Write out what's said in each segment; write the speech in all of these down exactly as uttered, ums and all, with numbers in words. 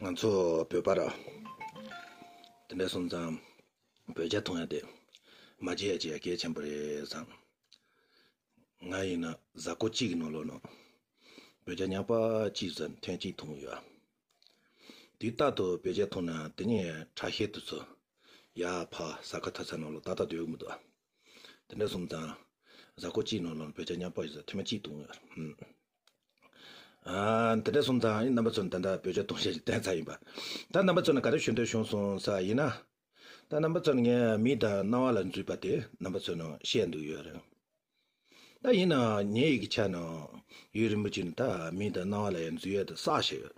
ང་ཚོ་བོད་པ་ར། དེ་འདྲ་སོང་ཙང་བོད་ཇ་འཐུང་ཡ་དེ་མ་བརྗེད་ཡ་བྱེད་ཡ་གལ་ཆེན་པོ་རེད་བསམ། ང་ཡིན་ན་གཟའ་འཁོར་གཅིག་གི་ནང་ལོགས་ནང་བོད་ཇ་ཉག་པ་གཅིག་ཙམ་ཐེངས་གཅིག་འཐུང་ཡོད། དུས་རྟག་ཏུ་བོད་ཇ་འཐུང་ན་དེ་ནས་ཁྲག་ཤེད་དེ་ཚོ་ཡར་ཕར་ཟ་ཁ་ཐ་ཚ་ནང་ལོགས་ཏག་ཏག་སྡོད་ཀྱི་མི་འདུག་དེ་འདྲ་སོང་ཙང་གཟའ་འཁོར་གཅིག་ནང་ལོགས་བོད་ཇ་ཉག་པ་ཡོད་ས་ཐེངས་མ་གཅིག་འཐུང་ཡོད། ཨ། དེ་འདྲ་སོང་ཙང་ཨ་ནི་རྣམ་པ་ཚོ་ནི་ད་ལྟ་བོད་ཇ་འཐུང་ཤེས་ཀྱི་བསྟན་ཚར་ཡིན་པ། ད་རྣམ་པ་ཚོ་ནི་ག་རེ་ཞུ་འདོད་བྱུང་སོང་ས་ཡིན་ན། ད་རྣམ་པ་ཚོ་ནི་ངས་མིག་དང་རྣ་བ་ལ་འཛུལ་བ་དེ་རྣམ་པ་ཚོ་ནི་བཤད་འདོད་ཡོད་རེད། ད་ཡིན་ནའང་ཉེ་ཡི་གི་ཆ་ནི་ཡུན་རིང་པོ་ཅིག་ནི་ད་མིག་དང་རྣ་བ་ལ་ཡང་འཛུལ་ཡ་དེ་བསགས་བཞག་ཡོད།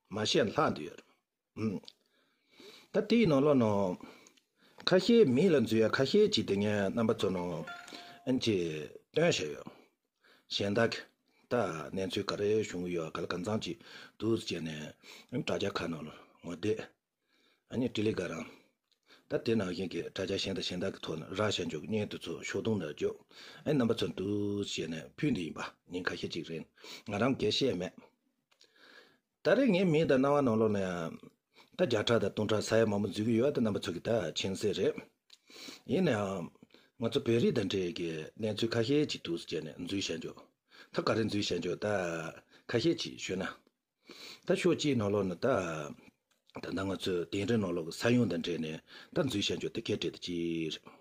མ་བཤད་ན་ལྷག་འདོད་ཡོད་རེད། ཨུམ། ད་དེའི་ནང་ལོགས་ནང་ཁ་ཤས་མིག་ལ་འཛུལ་ཡ་ཁ་ཤས་ཅིག་དེ་ངས་རྣམ་པ་ཚོ་ནང་ཨན་ཅིག་སྟོན་བཞག་ཡོད། གཞན་དག་གི་ད་གནས་ཚུལ་ག་རེ་བྱུང་གི་ཡོད་ག་ལ་གང་འཚམ་ཅིག་འདུག་ཟེར་ནས་དྲ་རྒྱ་ཁག་ནང་ལ་ངོ་དེབ། ཨ་ནི་ཊེ་ལི་གྷི་རམ། ད་དེ་ནང་བཞིན་གྱི་དྲ་རྒྱ་གཞན་དང་གཞན་དག་གི་ཐོག་ནས་རག་བཞག་འཇོག་གི་བརྙན་དེ་ཚོ་ཕྱོགས་བསྡོམས་ལ་འཇོག་ཨ་ནི་རྣམ་པ་ཚོ་འདུག་ཟེར་ནས་ཕུལ་འདི་ཡིན་པ་ཉིན་ཁ་ཤས་ཅིག་རིང་ང་རང་གིས་བཤད་མེད། ད་རེས་ངའི་མིག་དང་རྣ་བ་ནང་ལོགས་ནས་ད་བརྒྱ་ཕྲག་དང་སྟོང་ཕྲག་ས་ཡ་མང་པོ་འཛུལ་གྱི་ཡོད་དེ་རྣམ་པ་ཚོ་གིས་ད་མཁྱེན་གསལ་རེད། ཡིན་ནའང་ང་ཚོ་བོད་རིགས་དང་འབྲེལ་གྱི་གནས་ཚུལ་ཁ་ཤས་ཅིག་འདུག་ཟེར་ནས་འཛུལ་བཞག་འཇོག་ད་ག་རེ་འཛུལ་བཞག་འཇོག་ད་ཁ་ཤས་ཅིག་ཞུས་ན། ད་ཕྱོགས་གཅིག་ནང་ལོགས་ནས་ད་ད་ལྟ་ང་ཚོའི་དེང་རབས་ནང་ལོགས་ཀྱི་ས་ཡོམ་དང་འབྲེལ་ནས་ད་འཛུལ་བཞག་འཇོག་དེ་སྐད་བྲིས་དེ་གཅིག་རེད།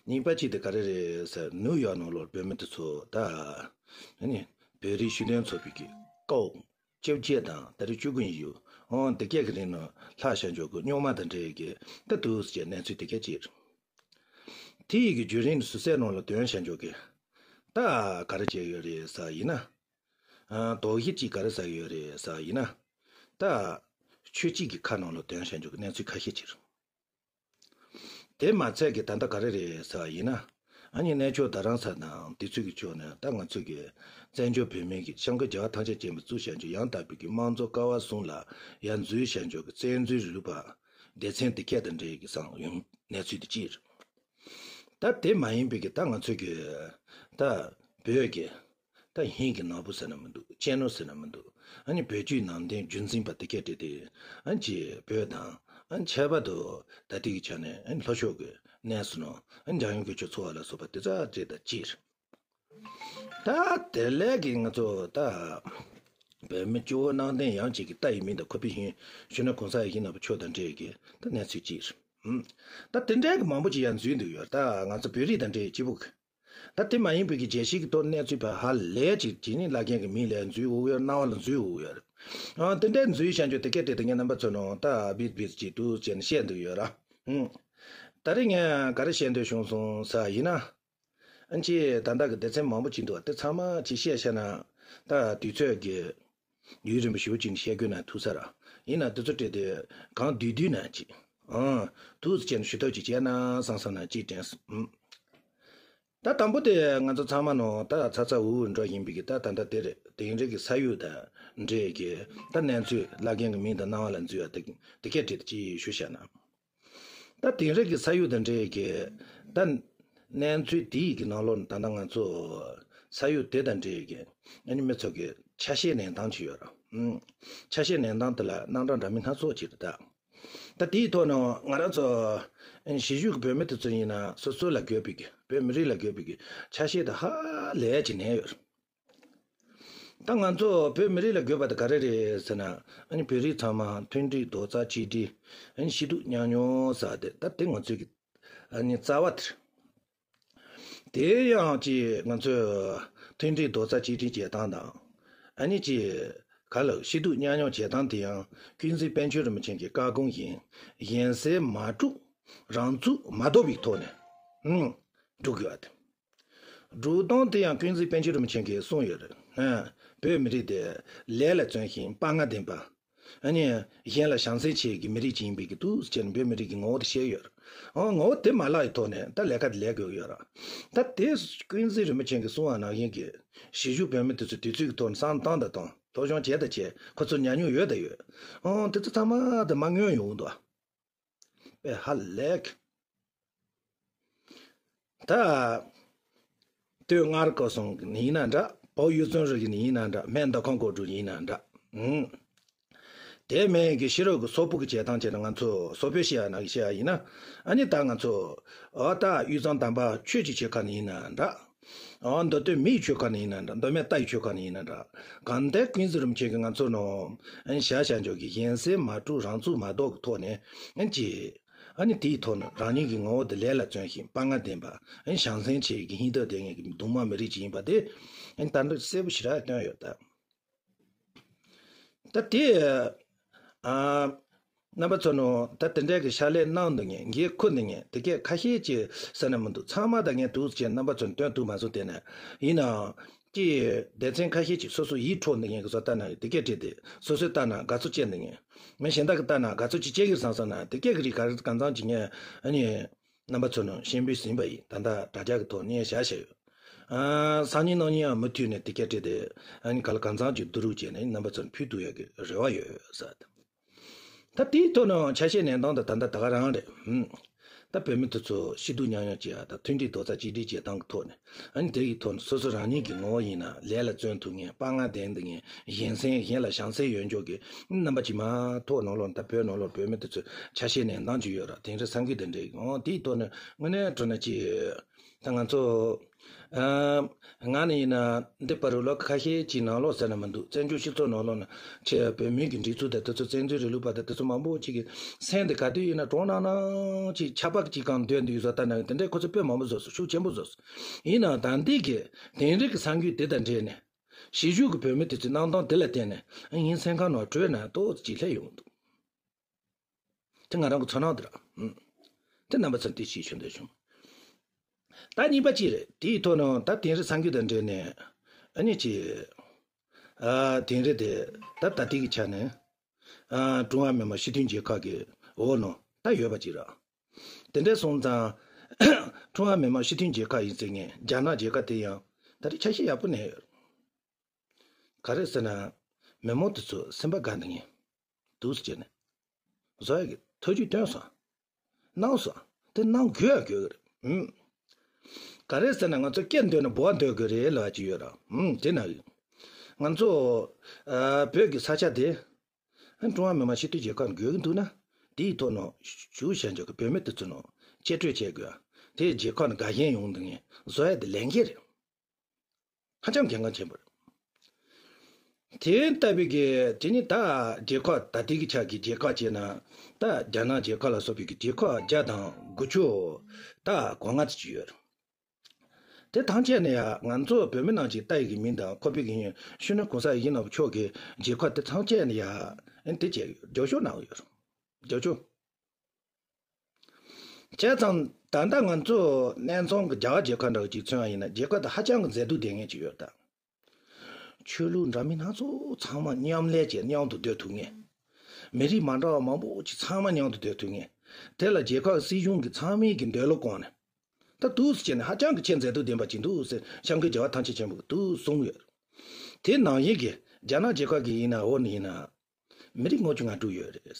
གཉིས་པ་གཅིག་དེ་ག་རེ་རེད་ཟེར་ནིའུ་ཡོག་ནང་ལོགས་བོད་མི་དེ་ཚོ་ད་ཨ་ནི་བོད་རིགས་སྤྱི་མཐུན་ཚོགས་པའི་གི་ཀའོ་བཅོ་བརྒྱད་དང་ད་རེས་བཅུ་དགུ་ཡིན་ཡོད་ཨང་དེ་སྐད་ཀྱི་རིང་ནང་ལྷག་བཞག་འཇོག་གི་རྙོག་མ་དང་འབྲེལ་གྱི་ད་འདུག་ཟེར་གནས་ཚུལ་དེ་སྐད་ཅིག་རེད། དེ་ཡི་གི་བརྒྱུད་རིམ་ཟུར་གསལ་ནང་ལ་འདོན་བཞག་འཇོག་གི་ད་ག་རེ་བྱས་ཡོད་རེད་ཟེར་ཡིན་ན། ཨ། དོགས་གཞི་གཅིག་ག་རེ་ཟེར་གྱི་ཡོད་རེད་ཟེར་ཡིན་ན། ད་ཆོས་གཅིག་གི་ཁ་ནང་ལ་འདོན་བཞག་འཇོག་གི་གནས་ཚུལ་ཁ་ཤས་ཅིག་རེད། དེ་མ་ཚད་ཀྱི་ད་ལྟ་ག་རེ་རེད་ཟེར་ཡིན་ན། ཨ་ནི་གནས་མཆོག་རྡ་རམ་ས་དང་དེ་ཚོའི་གི་ཕྱོགས་ནས་ད་ང་ཚོ་གི་བཙན་བྱོལ་བོད་མིའི་གི་སྐྱབས་མགོན་རྒྱལ་བ་ཐམས་ཅད་མཁྱེན་པ་གཙོས་བཞག་འཇོག་ཡང་དག་པའི་གི་དམངས་གཙོ་ཀ་བ་གསུམ་ལ་ཡར་འཛུལ་བཞག་འཇོག་གི་བཙན་འཛུལ་རིག་པ་སྡེ་ཚན་དེ་སྐད་དང་འབྲེལ་གྱི་གསང་ཡོང་གནས་ཚུལ་དེ་གཅིག་རེད། ད་དེ་མ་ཡིན་པའི་གི་ད་ང་ཚོའི་གི་ད་བོད་ཀྱི་ད་ཧིན་གྱི་ནོར་བུ་ཟེར་ན་མི་འདུག་གཅེས་ནོར་ཟེར་ན་མི་འདུག་ཨ་ནི་བོད་བརྒྱུད་ནང་བསྟན་རྒྱུན་འཛིན་པ་དེ་སྐད་བྲིས་ཏེ་ཨ་ནི་ཅི་བོད་དང་ཨ་ནི་ཁྱད་པར་དུ་ད་ལྟའི་གི་ཆ་ནས་ཨ་ནི་ལྷོ་ཕྱོགས་ཀྱི་གནས་སུ་ནོ་ཨ་ནི་འཇམ་དབྱངས་དཀོན་མཆོག་འཚོ་བ་ལ་སོགས་པ་དེ་ཚ་བྲིས་ད་ཅི་རེད། ད་དེ་ལས་ཀྱི་ང་ཚོ་ད་བོད་མི་སྤྱི་བོ་གནམ་བསྟན་ཡང་གཅིག་གི་ལྟ་ཡི་མིང་དང་ཁོ་པའི་ཧིན་ཞུ་ན་གོང་ས་ཡིན་ན་བ་ཆོས་དང་འབྲེལ་གྱི་ད་གནས་ཚུལ་གཅིག་རེད། ད་དེ་འདྲའི་གི་མང་པོ་ཅིག་ཡང་འཛུལ་འདུག་ཡོད་ད་ང་ཚོ་བོད་རིགས་དང་འབྲེལ་གྱི་སྐྱིད་པོ་གི་ད་དེ་མ་ཡིན་པའི་གི་རྒྱལ་སྤྱི་གི་ཐོག་གནས་ཚུལ་བ་ཧ་ལས་ཅིག་ཇི་ནི་བླ་རྒན་གི་མིང་ལས་འཛུལ་འོ་ཡོད་རྣ་བ་ལ་འཛུལ་འོ་ཡོད་རེད། ཨ་དེ་འདྲའི་འཛུལ་བྱ་འཇོག་དེ་སྐད་བྲིས་ཏེ་ངས་རྣམ་པ་ཚོ་ནང་ད་བིད་བིད་ཅིག་ཏུ་བྱས་ནས་བཤད་འདུག་ཡོད་ར། ད་རེས་ངས་ག་རེ་བཤད་འདོད་བྱུང་སོང་ས་ཡིན་ན། ཨ་ཅེ་ད་ལྟ་གི་སྡེ་ཚན་མང་པོ་ཅིག་འདུག་བ་དེ་ཚང་མ་ཅིག་བཤད་བཤད་ན་ད་དུས་ཚོད་ཀྱི་ཡུན་རིང་པོ་ཞེ་པོ་ཅིག་ནས་བཤད་དགོས་ན་ཐུག་ས་ར། ཡིན་ན་དེ་ཚོ་སྤྲད་དེ་གང་བསྡུས་བསྡུས་ན་ཅིག་ཨང་ཐུག་ཅེས་ནས་ཞུ་ཐབས་ཅིག་བྱས་ན་བསམ་བསམ་ན་ཅིག་དྲན་སོང་། ད་དང་པོ་དེ་ང་ཚོ་ཚང་མ་ནང་ད་ཚ་ཚ་འུར་འུར་འགྲོ་བཞིན་པའི་གི་ད་ད་ལྟ་དེ་རེད་དེང་རབས་ཀྱི་ས་ཡུལ་དང་འབྲེལ་གྱི་ད་གནས་ཚུལ་བླ་རྒན་གྱི་མིང་དང་རྣ་བ་ལ་འཛུལ་བ་དེ་དེ་སྐད་བྲིས་ཏེ་ཅིག་ཞུ་བྱས་ན། ད་དེང་རབས་ཀྱི་ས་ཡུལ་དང་འབྲེལ་གྱི་ད་གནས་ཚུལ་དེའི་གི་ནང་ལོགས་ད་ལྟ་ང་ཚོ་ས་ཡུལ་དེ་དང་འབྲེལ་གྱི་ཨ་ནི་མི་ཚོ་གི་ཆ་ཤས་ལེན་སྟངས་ཅིག་ཡོད་ར། ཨུམ། ཆ་ཤས་ལེན་སྟངས་དེ་ལ་རྣམ་གྲངས་འདྲ་མིན་སྣ་ཚོགས་ཅིག་རེད་ད། ད་དེའི་ཐོག་ནས་ང་རང་ཚོ་ཨ་ནི་གཞིས་བཞུགས་ཀྱི་བོད་མི་དེ་ཚོ་ཡིན་ན་སོ་སོ་ལ་དགོས་པའི་གི་བོད་མི་རིགས་ལ་དགོས་པའི་གི་ཆ་ཤས་དེ་ཧ་ལས་ཅིག་ལེན་ཡོད་རེད། ད་ང་ཚོ་བོད་མི་རིགས་ལ་དགོས་པ་དེ་ག་རེ་རེད་ཟེར་ན། ཨ་ནི་བོད་རིགས་ཚང་མ་མཐུན་སྒྲིལ་རྡོག་རྩ་གཅིག་སྒྲིལ། ཨ་ནི་སྐྱིད་སྡུག་མཉམ་མྱོང་ཟེར་དེ་ད་དེ་ང་ཚོའི་གི་ཨ་ནི་རྩ་བ་དེ་རེད། དེ་ཡང་ཅིག་ང་ཚོས་མཐུན་སྒྲིལ་རྡོག་རྩ་གཅིག་སྒྲིལ་བྱེད་སྟངས་དང་། ཨ་ནི་ཅིག་ག་ལ་སྐྱིད་སྡུག་མཉམ་མྱོང་བྱེད་སྟངས་དེ་ཡང་ཀུན་གཟིགས་དཔལ་ཆོས་རིན་པོ་ཆེ་གི་བཀའ་དགོངས་བཞིན་གཞན་སེལ་མ་དཀྲུག་རང་ཚུགས་མ་ལྡོག་པའི་ཐོག་ནས་ཨང་སྒྲུབ་དགོས་པ་དེ། སྒྲུབ་སྟངས་དེ་ཡང་ཀུན་གཟིགས་དཔལ་ཆོས་རིན་པོ་ཆེ་གིས་གསུངས་ཡོད་རེད། ཨ། བོད་མི་རིགས་དེ་ལས་ལ་བརྩོན་ཞིང་དཔའ་ངར་ལྡན་པ། ཨ་ནི་གཞན་ལ་བྱམས་བརྩེ་ཆེ་གི་མི་རིགས་ཅིག་ཡིན་པའི་གི་འདུག་ཅེས་བོད་མི་རིགས་ཀྱི་ངོ་བོ་དེ་བཤད་ཡོད་རེད། ཨང་ངོ་བོ་དེ་མ་བརླག་གི་ཐོག་ནས་ད་ལས་ཀ་དེ་ལས་དགོས་ཀྱི་ཡོད་རེད། ད་དེ་ཀུན་གཟིགས་རིན་པོ་ཆེ་གིས་གསུངས་པ་ནང་བཞིན་གྱི་གཞིས་བཞུགས་བོད་མི་དེ་ཚོ་དུས་ཚོད་ཀྱི་ཐོག་ནས་བསམ་བཏང་དང་བཏང་སློབ་སྦྱོང་བྱས་དང་བྱས་ཁོ་ཚོ་ཉམས་མྱོང་ཡོད་དང་ཡོད། ཨང་དེ་ཚོ་ཚང་མ་དེ་མ་སྔོན་ཡོང་འདུག་དཔེ་ཧ་ལས། ད་སྟོད་མངའ་རིས་སྐོར་གསུམ་ཡིན་ན་འདྲ། བོད་ཡུལ་བཙོན་རི་ཡིན་ན་འདྲ། སྨད་མདོ་ཁམས་སྐོར་དྲུག་ཡིན་ན་འདྲ། ཨང་ དེ་མིན་གྱི་ཕྱི་རོལ་གྱི་སོག་པོ་གི་བྱེད་སྟངས་བྱས་ན། ང་ཚོ་སོག་པོའི་བཤད་ཡ་ནང་བཤད་ཡ་ཡིན་ན། ཨ་ནི་ད་ང་ཚོ་ཨ་ད་དབུས་གཙང་དམ་པ་ཆོས་ཀྱི་ཆོལ་ཁ་ནས་ཡིན་ན་འདྲ། ཨ་མདོ་སྟོད་མིའི་ཆོལ་ཁ་ནས་ཡིན་ན་འདྲ། མདོ་སྨད་རྟའི་ཆོལ་ཁ་ནས་ཡིན་ན་འདྲ། གང་ལྟར་ཀུན་གཟིགས་རིན་པོ་ཆེ་གིས་ང་ཚོ་ནང་ཨ་ནི་བྱ་བྱ་འཇོག་གི་གཞན་སེམས་མ་དཀྲུགས་རང་ཚུགས་མ་ལྡོག་གི་ཐོག་ནས་ཨ་ནི་ཅི། ཨ་ནི་དེའི་ཐོག་ནས་རང་ཉིད་ཀྱི་ངོ་བོ་དེ་ལས་ལ་བརྩོན་ཞིང་དཔའ་ངར་ལྡན་པ། ཨ་ནི་བྱམས་སེམས་ཆེ་གི་སྙིང་སྟོབས་ལྡན་མཁན་གྱི་གདུང་མ་མི་རིགས་ཅིག་ཡིན་པ་དེ་ཨ་ནི་ད་འདི་གསལ་པོ་ཞེ་དྲག་སྟོན་ཡོད་ད། ད་དེ། ཨ། རྣམ་པ་ཚོ་ནང་ད་དེ་འདྲའི་གི་ཕྱག་ལས་གནང་འདུག་མཁན། འགན་འཁུར་འདུག་མཁན་དེ་གས་ཁ་ཤས་ཅིག་ཟེར་ན་མི་འདུག་ཚང་མ་ད་ངས་འདུག་ཅེས་རྣམ་པ་ཚོར་སྟོན་ཐུབ་མ་སོང་། དེ་ནས་ཡིན་ནའང་ཅིག་སྡེ་ཚན་ཁ་ཤས་ཅིག་སོ་སོ་ཡིད་འཕྲོག་འདུག་མཁན་གྱི་བཟོ་ལྟ་ན་དེ་གས་བྲིས་ཏེ། སོ་སོས་ལྟ་ན་དགའ་ཚོར་སྐྱེ་འདུག་མཁན། མི་གཞན་དག་གིས་ལྟ་ན་དགའ་ཚོར་ཅིག་སྐྱེ་གི་རེད་བསམ་བསམ་ན། དེ་གས་ཀྱི་རིགས་ག་རེ་གང་འཚམ་ཅིག་ངས་ཨ་ནི། རྣམ་པ་ཚོ་ནང་ཤེས་འབུལ་ཟིན་པ་ཡིན། ད་ལྟ་དྲ་རྒྱ་གི་ཐོག་ནས་བཞག་བཞག་ཡོད། ཨ། སང་ཉིན་གནངས་ཉིན་ཡང་མུ་མཐུད་ནས་དེ་སྐད་བྲིས་ཏེ། ཨ་ནི་ག་ལ་གང་འཚམ་ཅིག་བསྡུ་རུབ་བྱས་ནས་རྣམ་པ་ཚོར་ཕུལ་ཐུབ་ཡག་གི་རེ་བ་ཡོད་ཟེར། ད་དེའི་ཐོག་ནས་ཆ་ཤས་ལེན་སྟངས་དེ་ད་ལྟ་ད་ག་རང་རེད། ཧུམ། ད་བོད་མི་དེ་ཚོ་སྐྱིད་སྡུག་མཉམ་མྱོང་བྱེད་ཡག་དང་མཐུན་སྒྲིལ་རྡོག་རྩ་གཅིག་སྒྲིལ་བྱེད་སྟངས་ཀྱི་ཐོག་ནས། ཨ་ནི་དེ་ཡི་ཐོག་ནས་སོ་སོ་རང་ཉིད་ཀྱི་ངོ་བོ་ཡིན་ན་ལས་ལ་བརྩོན་ཐུབ་མཁན། དཔའ་ངར་ལྡན་འདུག་མཁན། གཞན་སེམས། གཞན་ལ་བྱམས་སེམས་ཡོད་འཇོག་གི་རྣམ་པ་ཅིག་མ་གཏོགས་ནང་ལོགས་ད་བོད་ནང་ལོགས་བོད་མི་དེ་ཚོས་ཆ་ཤས་ལེན་སྟངས་ཅིག་ཡོད་ར། དེང་རབས་གསར་འགྱུར་དེ་འདྲའི་ཨང་དེའི་ཐོག་ནས་དངོས་གནས་དྲང་གནས་ཅིག་ད་ང་ཚོ། ཨ། ང་ནི་ཡིན་ན་འདི་བར་ལོ་ཁ་ཤས་ཅིག་ནང་ལོགས་ཟེར་ན་མི་འདུག་བཙན་བྱོལ་སྤྱི་ཚོགས་ནང་ལོགས་ན་ཆེ་བོད་མི་གི་སྒྲིག་འཛུགས་དང་དེ་ཚོ་བཙན་འཛུལ་རིང་ལུགས་པ་དང་དེ་ཚོ་མང་པོ་ཅིག་གི་སེམས་དེ་ག་དུས་ཡིན་ན་གྲོང་ནང་ནང་ཅིག་ཆགས་པ་ཅིག་གང་སྡོད་འདུག་བཟོ་ལྟ་ན་དེ་འདྲའི་ཁོ་ཚོ་དཔེ་མང་པོ་བཟོས་སོང་། ཤུགས་ཆེན་པོ་བཟོས་སོང་། ཡིན་ནའང་ད་འདི་གི་དེང་རབས་ཀྱི་གསར་འགྱུར་དེ་དང་འབྲེལ་ནས་གཞིས་བཞུགས་ཀྱི་བོད་མི་དེ་ཚོའི་གནང་སྟངས་དེ་ལ་བརྟེན་ནས་ངའི་སེམས་ཁམས་ནང་དྲོད་ནང་ཏོག་ཙམ་ཅིག་སླེབས་ཡོང་འདུག་དེ་ང་རང་གི་ཚོར་སྣང་དེ་རེད། ཨུམ། དེ་རྣམ་པ་ཚོར་དེ་ཞིག་ཞུ་འདོད་བྱུང་། ད་གཉིས་པ་གཅིག་རེད། དེའི་ཐོག་ནས་ད་དེང་རབས་གསར་འགྱུར་དང་འབྲེལ་ནས་ཨ་ནི་ཅིག་ཨ། དེང་རབས་དེ་ད་ད་ལྟའི་གི་ཆ་ནས་ཨ། ཀྲུང་ཧྭ་མི་དམངས་སྤྱི་མཐུན་རྒྱལ་ཁབ་ཀྱི་འོག་ནང་ད་ཡོད་པ་ཅིག་རེད། དེ་འདྲ་སོང་ཙང་ཀྲུང་ཧྭ་མི་དམངས་སྤྱི་མཐུན་རྒྱལ་ཁབ་ཡིན་ཟེར་མཁན་རྒྱ་ནག་རྒྱལ་ཁབ་དེ་ཡང་ད་རེས་ཆ་ཤས་ཡག་པོ་གནས་ཡོད། ག་རེ་ཟེར་ན། མི་མང་དེ་ཚོ་སེམས་པ་དགའ་འདུག་མཁན་འདུག་ཟེར་ནས་བཟོ་ཡག་གི་ཐབས་ཇུས་བཏོན་སོང་། གནང་སོང་། དེ་གནང་དགོས་ཡག་དགོས་ཀྱི་རེད། ཨུམ། ག་རེ་ཟེར་ན་ང་ཚོ་སྐད་འདོན་ན་འབོད་འདོད་ཀྱི་རེད་ལབ་ཀྱི་ཡོད་ར། ཨུམ། དེ་ན་ཡིན། ང་ཚོ་ཨ། བོད་ཀྱི་ས་ཆ་དེ་ཀྲུང་ཧྭ་མི་དམངས་སྤྱི་མཐུན་རྒྱལ་ཁབ་དགོས་ཀྱི་འདུག་ན། དེའི་ཐོག་ནས་བཞུགས་བཞག་འཇོག་གི་བོད་མི་དེ་ཚོ་ནང་གཅེས་སྤྲས་བྱེད་དགོས། དེ་རྒྱལ་ཁབ་ནས་དགའ་ཞེན་ཡོང་འདུག་མཁན་བཟོ་ཡག་དེ་ལས་འགན་རེད། ཧ་ཅང་གལ་འགངས་ཆེན་པོ་རེད། དེ་ལྟ་བུའི་གི་དེ་ནི་ད་རྒྱལ་ཁབ་ད་ལྟའི་གི་ཆ་གི་རྒྱལ་ཁབ་བྱས་ན། ད་རྒྱ་ནག་རྒྱལ་ཁབ་ལ་སོགས་པའི་གི་རྒྱལ་ཁབ་བརྒྱ་དང་དགུ་བཅུ་ད་གོ་ལྔ་ཙམ་ཅིག་ཡོད་རེད། དེ་ཐམས་ཅད་ནས་ཡ་ང་ཚོ་བོད་མི་ནང་གི་ཏཱ་ཡི་གི་མིང་དང་ཁོ་པའི་གི་མིང་། སྤྱི་ནོར་གོང་ས་ཡིད་བཞིན་ནོར་བུ་མཆོག་གི་རྒྱལ་ཁབ་དེ་ཐམས་ཅད་ནས་ཡ་ཨེ་དེ་བྱས་ཡོད། རྒྱབ་སྐྱོར་གནང་ཡོད་རེད། རྒྱབ་སྐྱོར། བྱས་ཙང་ད་ལྟ་ང་ཚོ་གནས་ཚང་གི་རྒྱ་གར་རྒྱལ་ཁབ་འདྲ་བོ་ཅིག་མཚོན་པ་ཡིན་ན། རྒྱལ་ཁབ་དེ་ཧ་ཅང་གི་མཛེས་སྡུག་ལྡན་མཁན་ཅིག་ཡོད་ད། ཆོས་ལུགས་འདྲ་མིན་སྣ་ཚོགས་ཚང་མ་མཉམ་ལས་བྱས་མཉམ་དུ་སྡོད་ཐུབ་མཁན། མི་རིགས་མ་འདྲ་བ་མང་པོ་ཅིག་ཚང་མ་མཉམ་དུ་སྡོད་ཐུབ་མཁན། དེ་ལ་རྒྱལ་ཁབ་སྲིད་གཞུང་གི་ཚང་མས་གི་འདོད་བློ་བསྐོང་ནས། ད་འདུག་སེ་བྱས་ནས་ཧ་ཅང་གི་ཆེས་མཛེས་སྡུག་ལྡན་པ་ཅིག་འདུག་ཟེར་སྐྱབས་མགོན་རྒྱལ་བ་ཐམས་ཅད་མཁྱེན་པ་གིས་འདུག་གསུངས་ཡོད། དེ་ནང་བཞིན་གི་རྒྱ་ནག་རྒྱལ་ཁབ་ཀྱི་ཡིན་ན་འོ་ནི་ཡིན་ན། མི་རིགས་ལྔ་བཅུ་ང་དྲུག་ཡོད་རེད།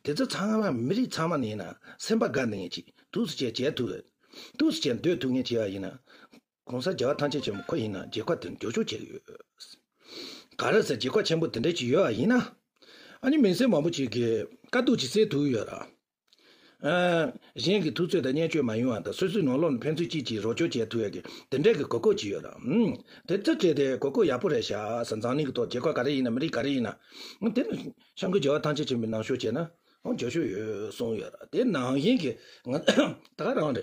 དེ་ཚོ་ཚང་མ་མི་རིགས་ཚང་མ་ནས་ཡིན་ན་སེམས་པ་དགའ་འདུག་མཁན་ཅིག་འདུག་སེ་བྱས་བྱེད་ཐུབ་རེད། འདུག་སེ་བྱས་སྡོད་ཐུབ་མཁན་བྱས་པ་ཡིན་ན། གོང་ས་རྒྱལ་བ་ཐམས་ཅད་མཁྱེན་པ་ཁོ་ཡིན་ན་རྒྱལ་ཁབ་དེ་རྒྱབ་སྐྱོར་བྱེད་ཀྱི་ཡོད། ག་རེ་ཟེར། རྒྱལ་ཁབ་ཆེན་པོ་དེ་འདྲ་ཅིག་ཡོད་པ་ཡིན་ན། ཨ་ནི་མི་སེར་མང་པོ་ཅིག་གིས་དཀའ་སྡུག་ཅིག་སེལ་ཐུབ་ཡོད་ར། ཨ། གཞན་གྱི་ཐུབ་ཚོད་དང་བརྙས་བཅོས་མ་ཡོང་བ་དང་། སོ་སོའི་ནང་ལོགས་ནས་ཕན་ཚུན་གཅིག་གིས་རོགས་སྐྱོར་བྱེད་ཐུབ་ཡག་གི་དེ་འདྲ་གི་གོ་སྐབས་ཅིག་ཡོད་ར། ཨུམ། དེ་ཚོ་བྱས་ཏེ་གོ་སྐབས་ཡག་པོ་རེད་ཤག་ཟེར། འཛམ་གླིང་གི་ཐོག་རྒྱལ་ཁབ་ག་རེ་ཡིན་ན། མི་རིགས་ག་རེ་ཡིན་ན། དེ་ནི་སྐྱབས་མགོན་རྒྱལ་བ་ཐམས་ཅད་མཁྱེན་པའི་ནང་ཞུགས་བྱས་ན་ཨང་རྒྱབ་སྐྱོར་ཡོད་གསུངས་ཡོད་ར། དེ་ནང་བཞིན་གྱི་ང་ད་ག་རང་རེད།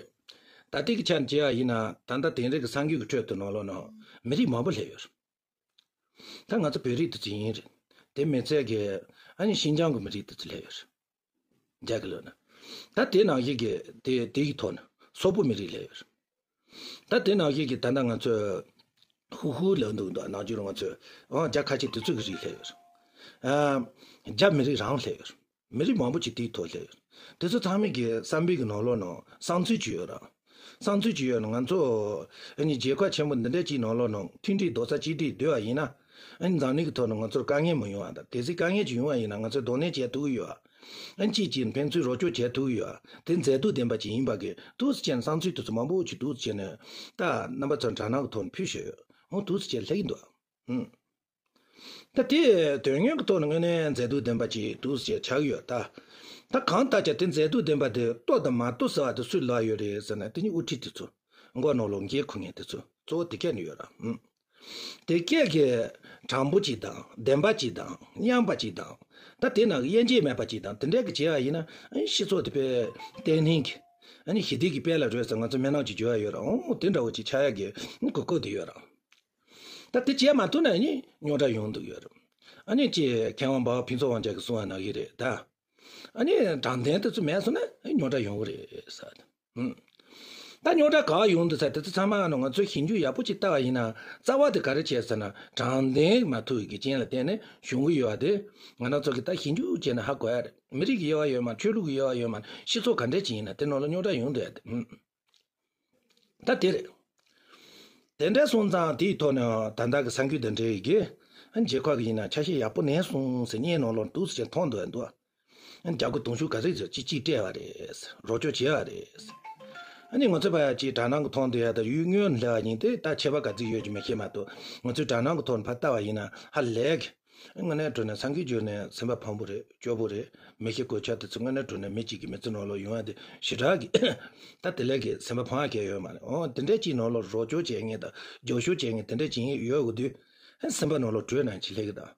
ད་ལྟའི་གི་ཆ་ནས་བྱས་པ་ཡིན་ན། ད་ལྟ་དེང་རབས་ཀྱི་གསར་འགྱུར་གྱི་ཁྲོད་དུ་ནང་ལོགས་ནང་མི་རིགས་མང་པོ་སླེབས་ཡོད་རེད། ད་ང་ཚོ་བོད་རིགས་དེ་ཚོ་ཡིན་རེད། དེ་མི་ཚད་གི་ཨ་ནི་ཤིན་ཅང་གི་མི་རིགས་དེ་ཚོ་སླེབས་ཡོད་རེད། རྒྱ་གི་ལོ་ན། ད་དེ་ནང་བཞིན་གྱི་དེ་དེའི་ཐོག་ནས་སོག་པོ་མི་རིགས་སླེབས་ཡོད་རེད། ད་དེ་ནང་བཞིན་གྱི་ད་ལྟ་ང་ཚོས་ཧུ་ཧུ་ལབ་འདུག་འདུག་ནང་ཆོས་ལ་ང་ཚོས་ཨང་རྒྱ་ཁ་ཆེ་དེ་ཚོ་གི་རིགས་སླེབས་ཡོད་རེད། ཨ། རྒྱ་མི་རིགས་རང་སླེབས་ཡོད་རེད། མི་རིགས་མང་པོ་ཅིག་དེའི་ཐོག་སླེབས་ཡོད་རེད། དེ་ཚོ་ཚང་མས་ཀྱི་བསམ་པའི་གི་ནང་ལོགས་ནང་བསམ་ཚུལ་ཅིག་ཡོད་ར། བསམ་ཚུལ་ཅིག་ཡོད་ན། ང་ཚོ་ཨ་ནི་རྒྱལ་ཁབ་ཆེན་པོ་འདི་འདྲ་ཅིག་ནང་ལོགས་ནང་མཐུན་སྒྲིལ་རྡོག་རྩ་གཅིག་སྒྲིལ་སྡོད་པ་ཡིན་ན། ཨ་ནི་འཛམ་གླིང་གི་ཐོག་ནས་ང་ཚོར་དཀའ་ངལ་མི་ཡོང་བ་དང་། གལ་སྲིད་དཀའ་ངལ་ཅིག་ཡོང་བ་ཡིན་ན་ང་ཚོས་གདོང་ལེན་བྱེད་ཐུབ་ཀྱི་ཡོད། ཨ་ནི་གཅིག་གཅིག་ཕན་ཚུན་རོགས་སྐྱོར་བྱེད་ཐུབ་ཀྱི་ཡོད། དེ་མཛེས་སྡུག་ལྡན་པ་ཅིག་ཡིན་པ་གི་འདུག་སེ་བྱས་ནས་བསམ་ཚུལ་དེ་ཚོ་མང་པོ་ཅིག་འདུག་སེ་བྱས་ནས་ད་རྣམ་པ་ཚོར་དྲ་སྣང་གི་ཐོག་ནས་ཕུལ་བཞག་ཡོད། འོ་འདུག་སེ་བྱས་སླེབས་ཀྱི་འདུག་ཨུམ། ད་དེ་དོན་དངོས་ཀྱི་ཐོག་ནས་དངོས་གནས་མཛེས་སྡུག་ལྡན་པ་ཅིག་འདུག་ཟེར་ཆགས་ཡོད་ད། ད་གང་ལྟར་ཀྱང་དེ་མཛེས་སྡུག་ལྡན་པ་དེ་ལྟོ་དང་མ་ལྟོ་ཟེར་བ་དེ་སུས་ལབ་ཡོད་རེད་ཟེར་ན། དེ་ནི་དབུ་ཁྲིད་དེ་ཚོ་མགོ་ནང་ལོགས་འགན་འཁུར་མཁན་དེ་ཚོ་གཙོ་བོ་དེ་གས་ནས་ཡོད་ར། ཨུམ། དེ་གས་ཀྱི་དྲང་པོ་ཅིག་དང་བདེན་པ་ཅིག་དང་མཉམ་པ་ཅིག་དང་། ད་དེ་ནང་གི་དབྱེ་འབྱེད་མེད་པ་ཅིག་དང་། དེ་འདྲ་གི་བྱས་པ་ཡིན་ན། ཨ་ནི་སྤྱི་ཚོགས་དེ་དཔེ་བརྟན་ལྷིང་གི། ཨ་ནི་ཞི་བདེ་གི་དཔལ་ལ་རོལ་ཟེར་ང་ཚོ་སྨན་ནག་ཅིག་བརྗོད་ཡ་ཡོད་ར། འོ་དེ་འདྲ་བོ་ཅིག་ཆགས་ཡ་གི་གོ་སྐབས་དེ་ཡོད་ར། ད་དེ་བྱས་མ་ཐུབ་ན་ཨ་ནི་རྙོག་དྲ་ཡོང་འདུག་ཡོད་ར། ཨ་ནི་ཅིག་མཁས་དབང་འབའ་བ་ཕུན་ཚོགས་དབང་རྒྱལ་གྱིས་གསུངས་པ་ནང་བཞིན་རེད་ད། ཨ་ནི་དྲང་བདེན་དེ་ཚོ་མེད་སོང་ན་རྙོག་དྲ་ཡོང་གི་རེད་ཟེར། ཨུམ། ད་རྙོག་དྲ་ག་ཡོང་འདུག་ཟེར་དེ་ཚོ་ཚང་མ་ནང་ང་ཚོས་ཞིབ་འཇུག་ཡག་པོ་ཅིག་བལྟ་བ་ཡིན་ན། རྩ་བ་དེ་ག་རེ་བྱས་ཟེར་ན། དྲང་བདེན་མ་ཐུབ་ཀྱི་རྐྱེན་ལ་བརྟེན་ནས་བྱུང་གི་ཡོད་པ་དེ་ང་རང་ཚོ་གིས་ད་ཞིབ་འཇུག་བྱས་ནས་ཧ་གོ་ཡ་རེད། མི་རིགས་ཀྱི་དབྱེ་བ་ཡོད་མ། ཆོས་ལུགས་ཀྱི་དབྱེ་བ་ཡོད་མ། སྤྱི་ཚོགས་ག་འདྲ་ཅིག་ཡིན་ན་དེ་ནང་ལ་རྙོག་དྲ་ཡོང་འདུག་ཡ་དེ། ཨུམ། ད་དེ་རེད། དེ་འདྲ་སོང་ཙང་དེའི་ཐོག་ནས་ད་ལྟ་གི་གསར་འགྱུར་དེ་འདྲའི་གི་རྒྱལ་ཁབ་ཀྱི་ཡིན་ན་ཆ་ཤས་ཡག་པོ་ལེན་སོང་ཟེར་བརྙན་ནང་ལོགས་འདུག་ཟེར་མཐོང་འདུག་འདུག་ཨ་ནི་རྒྱ་སྒོར་དུང་ཕྱུར་ག་ཚོད་ཟེར་ཅིག་ཅིག་སྤྲད་པ་རེད། རོགས་སྐྱོར་བྱས་པ་རེད། ཨ་ནི་ང་ཚོ་ཕར་ཅིག་དྲ་སྣང་གི་མཐོང་འདུག་ཡ། ད་གཡུ་སྔོན་ལབ་པ་ཡིན་ཏེ་ད་ཁྱད་པར་ག་ཚོད་ཡོད་ཀྱི་མི་ཤེས་མ་གཏོགས། ང་ཚོའི་དྲ་སྣང་གི་ཐོག་ནས་ཕར་བལྟ་བ་ཡིན་ན་ཧ་ལས་གི། དངོས་གནས་དྲང་གནས་སེམས་ཁུར་བྱས་ནས་སེམས་པ་ཕམ་པོ་རེད། སྐྱོ་པོ་རེད། མི་ཤི་གོད་ཆག་དེ་ཚོ་དངོས་གནས་དྲང་གནས་མི་གཅིག་གི་མི་ཚེ་ནང་ལོགས་ཡོང་ཡ་དེ་ཞེ་དྲག་གི། ད་དེ་ལས་ཀྱི་སེམས་པ་ཕམ་ཡ་གང་ཡང་ཡོད་མ་རེད། འོ་དེ་འདྲའི་ཅིག་ནང་ལོགས་རོགས་སྐྱོར་བྱེད་མཁན་དང་རྒྱབ་སྐྱོར་བྱེད་མཁན་དེ་འདྲ་ཅིག་ཡོད་དགོས་དུས། ཨ་སེམས་པ་ནང་ལོགས་དྲོད་ནང་ཅིག་སླེབས་ཀྱི་འདུག་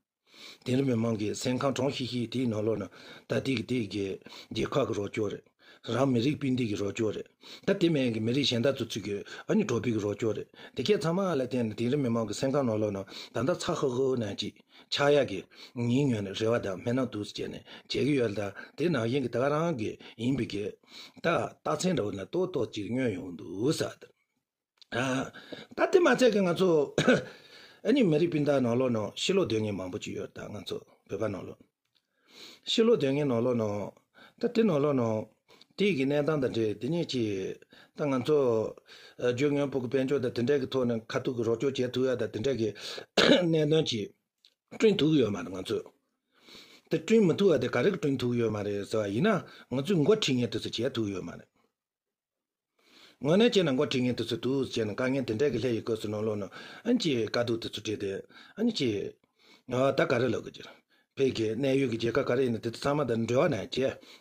དིང་རི་མི་མང་གི་སེམས་ཁམས་གྲང་ཤིག་ཤིག་དེའི་ནང་ལོགས་ན། ད་དེ་གི་དེ་གི་རྒྱལ་ཁབ་ཀྱི་རོགས་སྐྱོར་རེད། རང་མི་རིགས་སྤུན་ཟླ་གི་རོགས་སྐྱོར་རེད། ད་དེ་མིན་གྱི་མི་རིགས་གཞན་དག་ཚོ་ཚུད་ཀྱི་ཨ་ནི་གྲོགས་པོའི་གི་རོགས་སྐྱོར་རེད། དེ་གས་ཚང་མ་ལ་བརྟེན་ནས་དིང་རི་མི་མང་གི་སེམས་ཁམས་ནང་ལོགས་ན་ད་ལྟ་ཚ་ཧུ་ཧུ་ནང་ཅིག་ཆགས་ཡག་གི་ངའི་ངོས་ནས་རེ་བ་དང་སྨོན་ལམ་འདུག་སེ་བྱས་ནས་བྱེད་ཀྱི་ཡོད་ལ། ད་དེ་ནང་བཞིན་གྱི་ད་ག་རང་གི་ཡིན་པའི་གི་ད་རྟགས་མཚན་འདྲ་བོ་ན་ཏོག་ཏོག་ཅིག་མངོན་ཡོང་འདུག་ཟེར། ཨ། ད་དེ་མ་ཚད་ཀྱི་ང་ཚོ་ཨ་ནི་མི་རིགས་སྤུན་ཟླ་ནང་ལོགས་ནང་ཕྱི་ལོགས་སྡོད་མཁན་མང་པོ་ཅིག་ཡོད། ད་ང་ཚོ་བོད་པ་ནང་ལོགས། ཕྱི་ལོགས་སྡོད་མཁན་ནང་ལོགས་ནང་། ད་དེ་ནང་ལོགས་ནང་དེ་གི་གནས་སྟངས་དང་འབྲེལ་དེ་ནས་ཅིག་ད་ང་ཚོ་ཨ་རྒྱུ་དངོས་པོ་གི་དཔལ་འབྱོར་དང་དེ་འདྲ་གི་ཐོག་ནས་ཁ་ཐུག་གི་རོགས་སྐྱོར་བྱེད་ཐུབ་ཡ་དང་དེ་འདྲ་གི་གནད་དོན་ཅིག་བསྐྲུན་ཐུབ་ཀྱི་ཡོད་མ་རེད། ང་ཚོས་དེ་བསྐྲུན་མི་ཐུབ་པ་དེ་ག་རེ་གི་བསྐྲུན་ཐུབ་ཀྱི་ཡོད་མ་རེད་ཟེར་བ་ཡིན་ན། ང་ཚོས་འགོ་ཁྲིད་མཁན་དེ་ཚོ་བྱེད་ཐུབ་ཀྱི་ཡོད་མ་རེད། དངོས་གནས་བྱས་ན་འགོ་ཁྲིད་མཁན་དེ་ཚོས་འདུག་སེ་བྱས་ནས་དཀའ་ངལ་དེ་འདྲ་གི་སླེབས་ཡོད་སྐབས་སུ་ནང་ལོགས་ནང་ཨ་ནི་ཅིག་དཀའ་སྡུག་དེ་ཚོ་སྤྲད་དེ། ཨ་ནི་ཅིག་ཨ་ད་ག་རེ་ལབ་དགོས་ཀྱི་རེད། བོད་ཀྱི་གནས་ཡུལ་གྱི་རྒྱལ་ཁབ་ག་རེ་ཡིན་ན་དེ་ཚོ་ཚང་མ་དང་འབྲེལ་བ་ན་བྱས།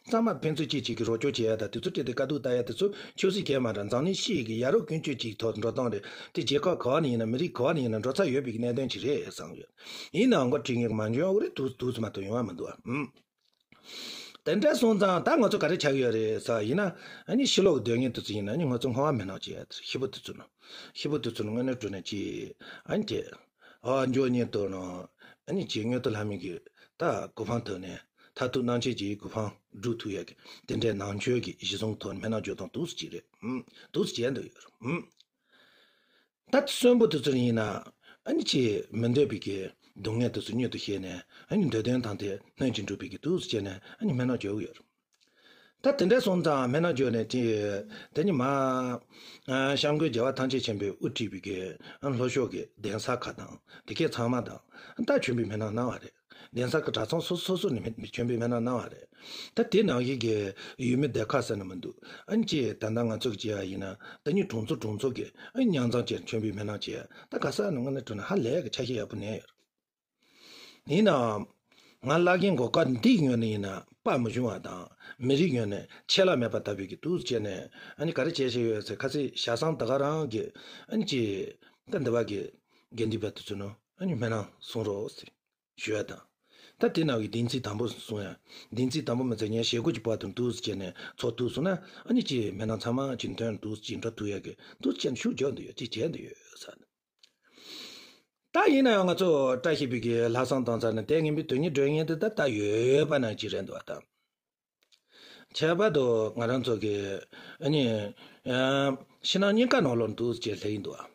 ཚང་མ་ཕན་ཚུན་གཅིག་གཅིག་གི་རོགས་སྐྱོར་བྱེད་ཡ་དང་དེ་ཚོ་སྤྲད་དེ་དཀའ་སྡུག་ལྟ་ཡ་དེ་ཚོ་ཆབ་སྲིད་གས་མ་རེད། འཛམ་གླིང་སྤྱི་ཡི་གི་ཡ་རབས་ཀུན་སྤྱོད་ཅིག་ཐོག་འགྲོ་སྟངས་རེད། དེ་རྒྱལ་ཁབ་ག་བ་ནས་ཡིན་ན་མི་རིགས་ག་བ་ནས་ཡིན་ན་འགྲོ་ཚར་ཡོད་པའི་གནད་དོན་ཅིག་རེད་བསམ་ཡོད། ཡིན་ནའང་འགོ་ཁྲིད་མཁན་གྱི་མ་འཇོན་ཡོད་རེད། འདུག་འདུག་ཙམ་མ་གཏོགས་ཡོང་བ་མི་འདུག་ཨ། ཨུམ། དེ་འདྲ་སོང་ཙང་ད་ང་ཚོ་ག་རེ་ཆགས་ཡོད་རེད་ཟེར་བ་ཡིན་ན། ཨ་ནི་ཕྱི་ལོགས་ཀྱི་སྡོད་མཁན་དེ་ཚོ་ཡིན་ན་ཨ་ནི་ང་ཚོ་སྔོན་མ་མི་སྣང་བྱེད་ཡ་དེ་ཤི་བོ་དེ་ཚོ་ནང་། ཤི་བོ་དེ་ཚོ་ནང་དངོས་གནས་དྲང་གནས་ཀྱི་ཨ་ནི་དེ་ཨ་འཇོག་ཉེན་དུ་ནང་ཨ་ནི་ཅིག་མངོན་མཐོ་ལྷ་མོ་གི་ད་གོ་འཕང་ཐོབ་ནས་མཐར་ཐུག་སྣང་མཆེད་ཀྱི་གོ་འཕང་སྒྲུབ་ཐུབ་ཡ་གི་དེ་འདྲའི་ནང་ཆོས་ཀྱི་གཞི་བཟུང་ཐོག་ནས་མི་སྣང་འཇོག་སྟངས་འདུག་སེ་བྱེད་རེད། ཨུམ། འདུག་སེ་བྱེད་འདུག་ཡོད་རེད། ཨུམ། ད་གསོན་པོ་དེ་ཚོ་ཡིན་ན་ཨ་ནི་ཅིག་མི་འདོད་པའི་གི་སྡུག་བསྔལ་དེ་ཚོ་མྱུར་དུ་ཤེས་ནས་ཨ་ནི་འདོད་དོན་དང་དེ་སྣོད་ཀྱིས་འགྲུབ་པའི་གི་འདུག་སེ་བྱས་ནས་ཨ་ནི་སྨོན་ལམ་རྒྱག་གི་ཡོད་རེད། ད་དེ་འདྲ་སོང་ཙང་སྨོན་ལམ་རྒྱག་ནས་དེ་དེ་ཉི་མ་ཨ་སྐྱབས་མགོན་རྒྱལ་བ་ཐམས་ཅད་མཁྱེན་པས་དབུ་ཁྲིད་པའི་གི་ཨ་ལྷོ་ཕྱོགས་ཀྱི་གདན་ས་ཁག་དང་དེ་གའི་ཚང་མ་དང་ད་མཆོད་འབུལ་སྨོན་ལམ་གནང་བ་རེད། གདན་ས་གི་གྲྭ་ཚང་སོ་སོ་སོ་ནས་མི་མཆོད་འབུལ་སྨོན་ལམ་གནང་བ་རེད། ད་དེ་ནང་བཞིན་གྱི་ཡུལ་མི་སྡེ་ཁག་ཟེར་ན་མི་འདུག་ཨ་ནི་ཅིག་ད་ལྟ་ང་ཚོ་གི་བྱས་པ་ཡིན་ན་ད་ནི་གྲོང་ཚོ་གྲོང་ཚོ་གི་ཨ་ནི་མཉམ་ཚང་བྱས་མཆོད་འབུལ་སྨོན་ལམ་བྱས། ད་ག་ས་ནས་དངོས་གནས་དྲང་གནས་ཧ་ལས་ཀྱི་ཆ་ཤས་ཡག་པོ་ལེན་ཡོད་རེད། ཡིན་ནའང་ང་བླ་རྒན་གོ་སྐབས་འདིའི་ངོས་ནས་ཡིན་ན་དཔའ་མི་ཞུམ་པ་དང་མི་རིགས་ངོས་ནས་ཆད་ལྷག་མེད་པ་ལྟ་བུའི་གི་འདུག་སེ་བྱས་ནས་ཨ་ནི་ག་རེ་བྱས་བྱས་ཡོད་ཟེར། ཁ་སང་ཞག་སང་ད་ག་རང་གི་ཨ་ནི་ཅིག་ད་འདི་བ་གི་དགེ་འདུན་པ་དེ་ཚོ་ནང་ཨ་ནི་སྨོན་ལམ་གསུང་རོགས་ཟེར། ཞུ་ཡ་དང་། ད་དེ་ནང་གི་བདུན་ཚིགས་དང་པོ་གསུང་ཡ། བདུན་ཚིགས་དང་པོ་མི་ཚེ་ཉིན་ཞེ་དགུ་གི་བར་དུ་འདུག་སེ་བྱས་ནས་ཚོགས་འདུ་གསུང་ན་ཨ་ནི་ཅིག་སྨན་ནང་ཚང་མ་ཅིག་མཐུན་འདུག་སེ་ཅིག་འགྲོ་ཐུབ་ཡ་གི་འདུག་སེ་བྱས་ནས་ཤུགས་རྒྱག་འདུག་ཡོད་ཅིག་བྱས་འདུག་ཡོད་ས། ད་ཡིན་ན་ཡང་ང་ཚོ་བཀྲ་ཤིས་པའི་གི་ལྷག་བསམ་བཏང་ཚར་ནས་དེ་ངན་པའི་དོན་གཉེར་སྒྲོན་ཡན་དེ་ད་ལྟ་ཡོད་པ་ནང་ཅིག་རེད་འདུག་བ་ད། ཁྱད་པར་དུ་ང་རང་ཚོ་གི་ཨ་ནི་ཨ་ཕྱི་ནང་གཉིས་ཀ་ནང་ལོགས་འདུག་ཅེས་ལྷག་གི་འདུག་ཨ།